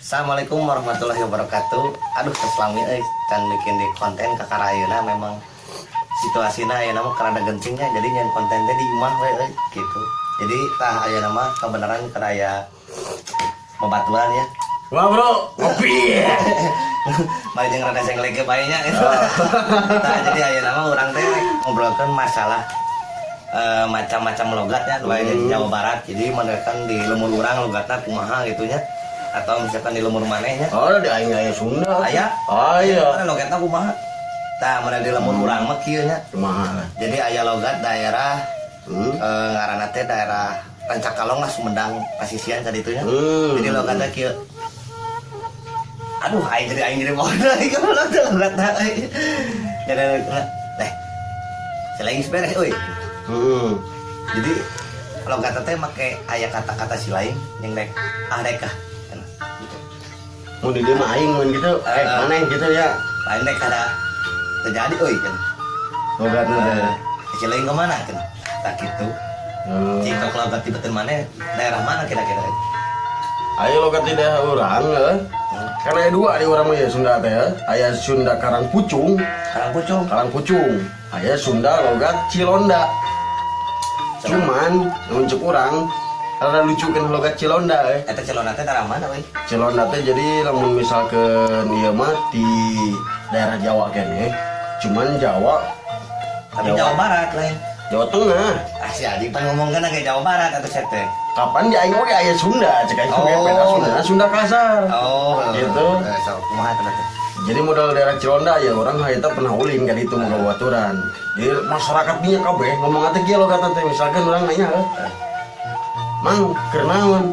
Assalamualaikum warahmatullahi wabarakatuh. Aduh, tos lami euy can bikin di konten kakara ayeuna. Memang situasina ayeuna mah karena gentingnya, jadi nyen konten teh di imah we euy gitu. Jadi tah, ayeuna mah kebenaran keur aya babaturan ya. Wah bro, ngopi. Bari jeung rada senglek ge bae nya gitu. Nah, jadi ayeuna mah urang teh ngobrolkeun masalah macam-macam logat ya, nu aya di Jawa Barat. Jadi kan di lembur urang logatna kumaha gitu nya, atau misalkan di lembur maneh nya. Oh, di aing aya Sunda. Aya? Aya. Mana logatna kumaha? Tah, mun di lembur urang mah kieu nya. Kumaha? Jadi aya logat daerah ngaranna teh daerah Rancakalong lah, Sumedang pasisian tadi itu nya. Jadi logatna kieu. Aduh, aing jadi bodoh kalau logatna euy. Jadi teh selain beres euy. Jadi logatna teh make aya kata-kata si lain yang rek ah rek ah gitu. Mun di dieu mah aing mun gitu, eh maneh gitu ya. Lain rek ada terjadi euy kan. Logatna teh. Si lain kemana kan? Tak gitu. Jika logat di beten mana, daerah mana kira-kira? Ayo logat di daerah urang eh. Kan aya dua di urang mah ya Sunda teh ya. Aya Sunda Karang Pucung, Karang Pucung. Karang Pucung. Aya Sunda logat Cilonda. Cuman untuk urang rada lucu kan logat Cilonda eh. Eta Cilonda teh daerah mana euy? Cilonda teh jadi lamun misalkan ieu mah di daerah Jawa kene. Cuman Jawa Tapi Jawa Barat lain. Jawa Tengah. Ah, si Adi pan ngomong kan kayak Jawa Barat atau sete. Kapan di aing oge aya Sunda, cek aing oge Oh. beda Sunda, Sunda kasar. Oh, Gitu. Eh, so, kumaha eta teh? Jadi modal daerah Cilonda ya orang harita pernah ulin kan itu mau baturan. Jadi masyarakat dinya kabeh ngomong teh kieu logatna teh, misalkan orang nanya, eh, "Mang, keur naon?"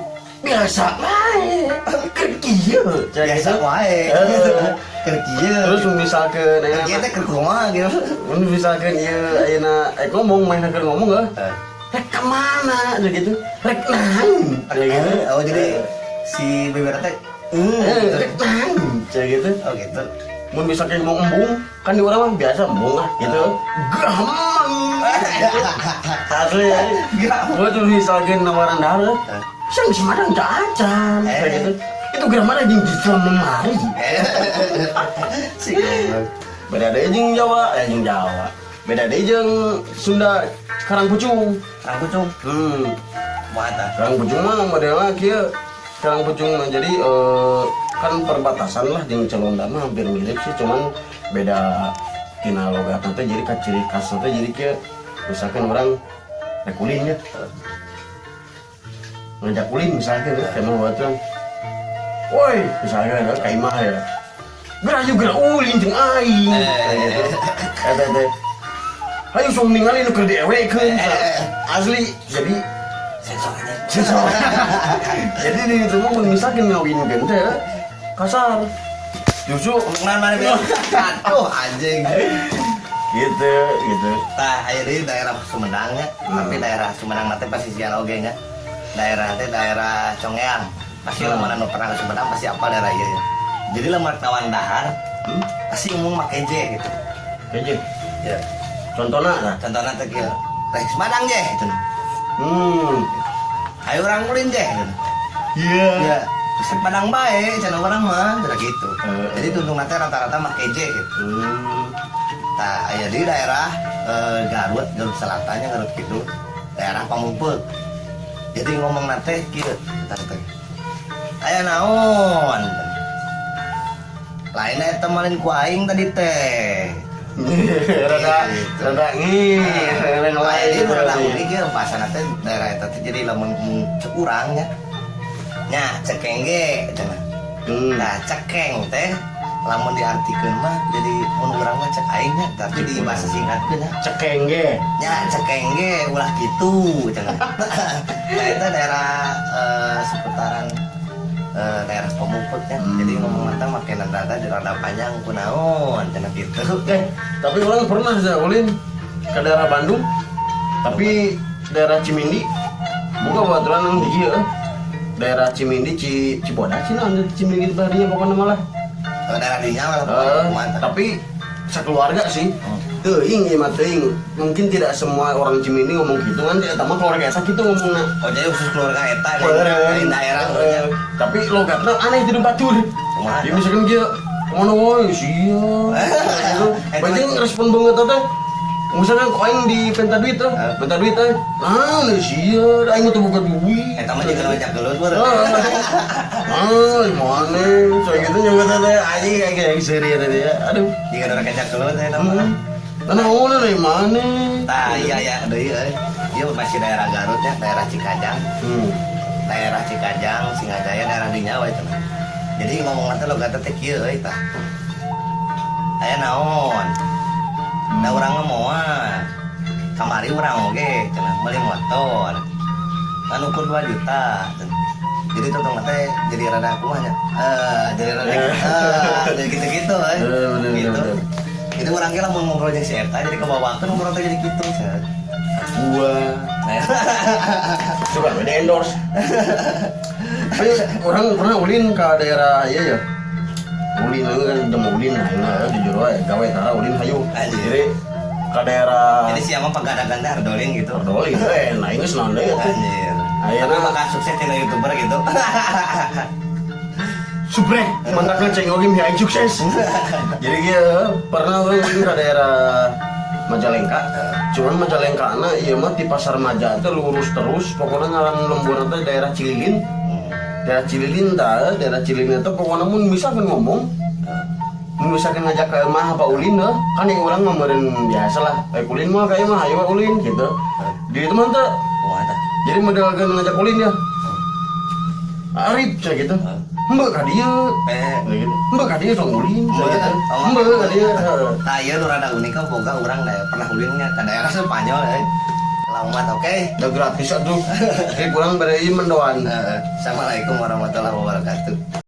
"Biasa wae." "Keur kieu?" Cek Biasa gitu. wae. Eh. Keur kieu. Terus misalkan Keur kieu teh keur kumaha gitu. Mun misalkan ieu ayeuna eh ngomong main keur ngomong eh. Eh. "Rek kemana?" Cek gitu. "Rek naon?" Cek gitu. Oh, jadi si bibir teh Eh, gitu. "Rek naon?" Cek gitu. Oh, gitu. Mun misalkan ngomong embung, kan di urang mah biasa embung ah gitu. Gampang. Asli ya. Gua tuh misalkan nawaran dahar, sang Sumedang cacan, kayak gitu. Itu gramana jeung di memari. Si goblok. Beda deui jeung Jawa, eh jeung Jawa. Beda deui jeung Sunda Karang Pucung. Karang Pucung. Kumaha tah? Karang Pucung mah modelnya kieu. Karang Pucung mah jadi kan perbatasan lah jeung Cilonda mah hampir mirip sih, cuman beda tina logatna teh, jadi ka ciri khasna teh jadi kieu, misalkan orang rek ulin ya, ngajak ulin misalkan ya, kayak mau baturan, woi, misalkan ya, ka imah ya, "Geura yuk, geura ulin jeung aing," kayak gitu. Eta teh, "Hayu sok ningali nu keur diewekeun." Asli, jadi Sensor aja. Sensor. Jadi di itu mah mun misalkan ngawinkeun teh kasar. Justru Ngomong mana biar? Aduh, anjing. Gitu gitu. Tah, aya di daerah Sumedang nya, tapi daerah Sumedang teh pasisian oge nya. Daerah teh daerah Congeang. Pasti lamun anu pernah ke Sumedang pasti apa daerah ieu ya. Jadi lamun nawan dahar, pasti ngomong make J gitu. Kayaknya Ya. Contohnya lah. Contohnya teh kieu. "Rek Sumedang je," gitu. "Ayo urang ulin je," gitu. Iya. Ya, "Bisa Padang bae, cenah urang mah," cenah gitu. Eh. Jadi tuntung teh rata-rata make J gitu. Tah, aya di daerah Garut, Garut Selatannya, Garut gitu. Daerah Pameungpeuk. Jadi ngomong teh kieu, eta teh. "Aya naon? Lain eta malin ku aing tadi teh." Rada Gitu. rada ngih, rada Lain gitu. itu rada unik ya bahasana teh daerah eta teh, jadi lamun cek urang nya. Nya cekeng ge cenah. Nah, cekeng teh lamun diartikeun mah jadi mun urang mah cek aing nya, tapi di bahasa singkatkeun nya. Cekeng ge. Nya cekeng ge ulah kitu cenah. Nah, itu daerah seputaran daerah Pameungpeuk nya. Jadi ngomong teh make rada di rada panjang, "Kunaon?" cenah gitu. Eh, tapi orang pernah sih ulin ke daerah Bandung, tapi daerah Cimindi, buka baturan yang di ieu, eh. Daerah Cimindi, Cibodas sih, nah, Cimindi tadinya pokoknya malah. Daerah dinya malah pokoknya Eh, kumaha tah? Tapi sekeluarga sih. Teuing ieu mah teuing. Mungkin tidak semua orang Cimindi ngomong gitu kan, eta mah keluarga eta gitu ngomongna. Oh, jadi khusus keluarga eta, Bener. lain daerah. Eh, tapi logatna aneh di batur. Kumaha? Ya misalkan dia kemana wae sia. Gitu. Eta Berarti mah- respon banget teh. Misalkan ku aing di penta duit teh, Eh. penta duit teh. Ah, sia, aing mah teu boga duit. Eta mah juga ngajak gelut meureun. Ah, mana? Soalnya gitu juga teh anjing kayak kayak seri teh ya. Aduh. Jika orang ngajak gelut eta mah. Nah, naon euy mana? Tah, iya ya, deui euy. Ieu masih daerah Garut ya, daerah Cikajang. Daerah Cikajang, Singajaya, daerah dinya we cenah. Jadi ngomong teh logatna teh kieu euy tah. Aya naon? Da urang mah moal. Kamari urang oge cenah meuli motor. Kan ukur 2 juta cenah. Jadi tuh teh jadi rada kumaha nya? Eh, jadi rada jadi gitu-gitu euy. Eh, bener, Gitu. bener. Itu urang ge lamun ngobrol jeung si eta jadi kebawakeun ngobrol teh jadi gitu cenah. Gua Nah, suka beda endorse. Tapi urang pernah ulin ke daerah iya ya. Ulin itu kan udah mau ulin, nah, nah jujur wae gawe tara ulin hayu. Anjir. Jadi ke daerah Jadi siapa pegadagan teh ardolin gitu. Ardolin we, nah ini senang deui atuh. Anjir. Ayeuna Tapi bakal sukses tina YouTuber gitu. Subrek, mantakna ceng oge mih aing sukses. Jadi kieu pernah urang ulin ke daerah Majalengka. Cuman Majalengka na ieu mah di Pasar Maja teh lurus terus, pokoknya ngaran lembur teh daerah Cililin. Daerah Cililin tah, daerah Cililin itu pokoknya mun misalkan ngomong, mun misalkan ngajak ke mah apa ulin deh, kan yang urang mah meureun biasa lah, eh ulin mah kayak mah ayo ulin gitu. Di itu mah teh, Kumaha tah? Jadi model ngajak ulin ya. Arif cek gitu. Mbak ka dieu. Eh, Kayak gitu. Mbak ka dieu sok ulin cek gitu. Oh. Mbak ka dieu. Heeh. Tah ieu nu rada unik kan boga urang da pernah ulinnya ke daerah Spanyol euy. Selamat, oke. Udah gratis atuh. Jadi pulang bere ieu mendoan. Assalamualaikum warahmatullahi wabarakatuh.